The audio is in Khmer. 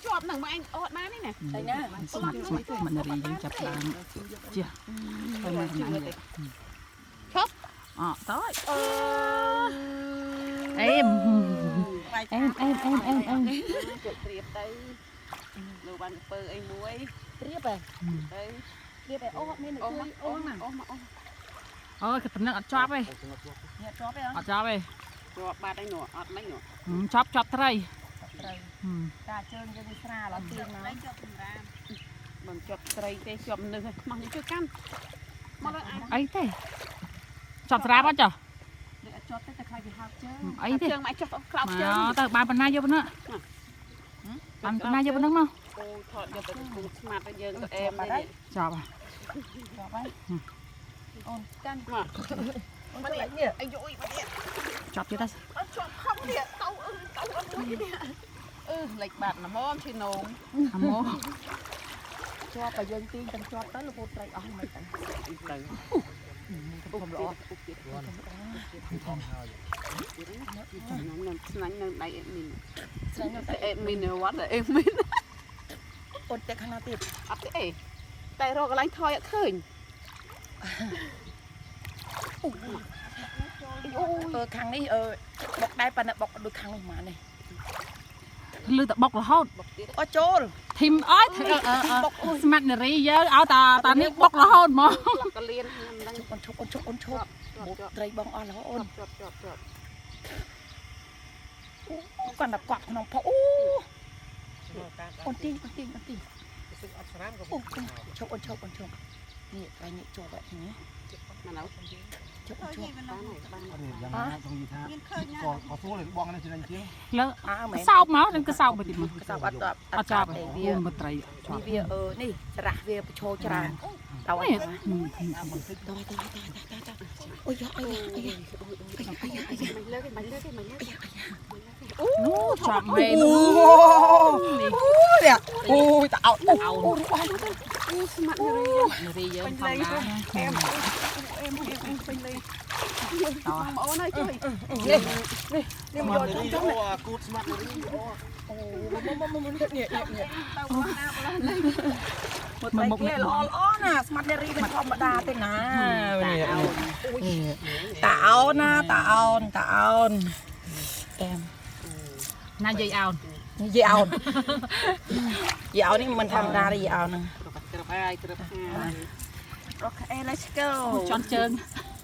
ជាប់ហ្នឹងមកឯងអត់បានទេណា ទៅណា ស្មាត់ស្មាត់ស្មាត់នារីយើងចាប់ឡើងជះទៅមកខាងនេះ ឈប់ អតើអេមអេមអេមអេមអេមអេម ជក់ត្រៀបទៅលើបានកពើអីមួយ ត្រៀបហ៎ ទៅ ត្រៀបហ៎អូអត់មាន អូ ជួយ អូ អូនណា អូមកអូ អូយតំណឹងអត់ជាប់ទេ ញាក់ជាប់ទេ អត់ជាប់ទេ ជាប់បាត់ហើយនោះអត់មិននោះ ជាប់ជាប់ត្រី ត្រូវតាជើងយើងវាស្រាលអត់ទាញមក ជាប់សម្រាមមិនជាប់ត្រីទេជាប់នឹងខ្មោះនេះជួយកាន់មកលើអាច អីទេជាប់ស្រាបអត់ចុះ នេះអត់ជាប់ទេតែខ្លាចវាហើបជើង អីទេ ជើងមកចុះក្លោបជើង មកទៅបានប៉ុណ្ណាយកប៉ុណ្ណឹងបានប៉ុណ្ណាយកប៉ុណ្ណឹងមក អូថតយកទៅគូស្មាត់ទៅយើងទៅអែមនេះ ជាប់ ជាប់ហើយអូនកាន់ មក អូនជួយនេះ អាយុមកនេះ ជាប់ទៀតដែរ អត់ជាប់ខំនេះទៅអឺទៅអត់មួយនេះអឺលេចបាត់ល្មមឈឺនង អាម៉ូ ជាប់បើយើងទាញទាំងជាប់ទៅលពូត្រីអស់មិនទៅ ទៅ ធំល្អ ទៀតនឹងស្នាញ់នៅដៃអេមីន ស្រាញ់ តែអេមីនវត្តអេមីន អូនតែខាងណាទៀត អត់ទេអីតែរកកន្លែងថយអត់ឃើញ អូអឺខាងនេះអឺបុកដែរប៉ុន្តែបុកដូចខាងនោះហ្មងនេះ លឺតែបុករហូត បុកទៀត អូចូល ធីមអើយស្មាត់នារីយើងឲ្យតាតានេះបុករហូតហ្មង ក្លុកកលៀនខ្ញុំមិនដឹង អូនឈប់អូនឈប់អូនឈប់ ជាប់ជាប់ ត្រីបងអស់រហូតអូន ជាប់ជាប់ជាប់ អូគាត់តែកប់ក្នុងផុសអូអូនទាញអូនទាញអូនទាញ អត់ស្រាមក៏ អូឈប់អូនឈប់អូនឈប់នេះត្រីនេះជាប់ហើយនេះ មកនៅ ឈប់អូនឈប់ បានហើយបាន អត់នេះយ៉ាងណាចង់និយាយថាក៏ក៏ស្រួលឲ្យបងនេះចំណេញជាង លើ អើមែន សោបមកនឹងគឺសោបមកទៀតមក កសោបអត់ត អត់ជាប់ ទេ ទេ វា អូមកត្រីជាប់ នេះវាអឺនេះច្រាស់វាប្រឈរច្រើនតើអ នេះ ត់តើតើតើតើអូយអាយ៉ាអាយ៉ាអាយ៉ាអាយ៉ា មិនលើកទេមិនលើកទេមិនលើក អូ នោះជាប់មែន អូនេះអូយតអោអូអូ អូស្មាត់នារី នារីយើងធម្មតា អែមអែមអែមពេញលេបងប្អូនហើយជួយ នេះនេះនេះមកយកចំចំ អូអាគូតស្មាត់នេះអូ អូមកមកមកនេះនេះនេះ ទៅមកណាប្លោះនេះ មកមុខនេះល្អល្អណាស្មាត់នារីមិនធម្មតាទេណាតាអោនណាតាអោនតាអោនអែម ណាយាយអោន និយាយអោននិយាយអោននេះមិនធម្មតាទេនិយាយអោនហ្នឹង ក្រឹបហើយក្រឹបហើយ អូខេ let's go ជន់ជើង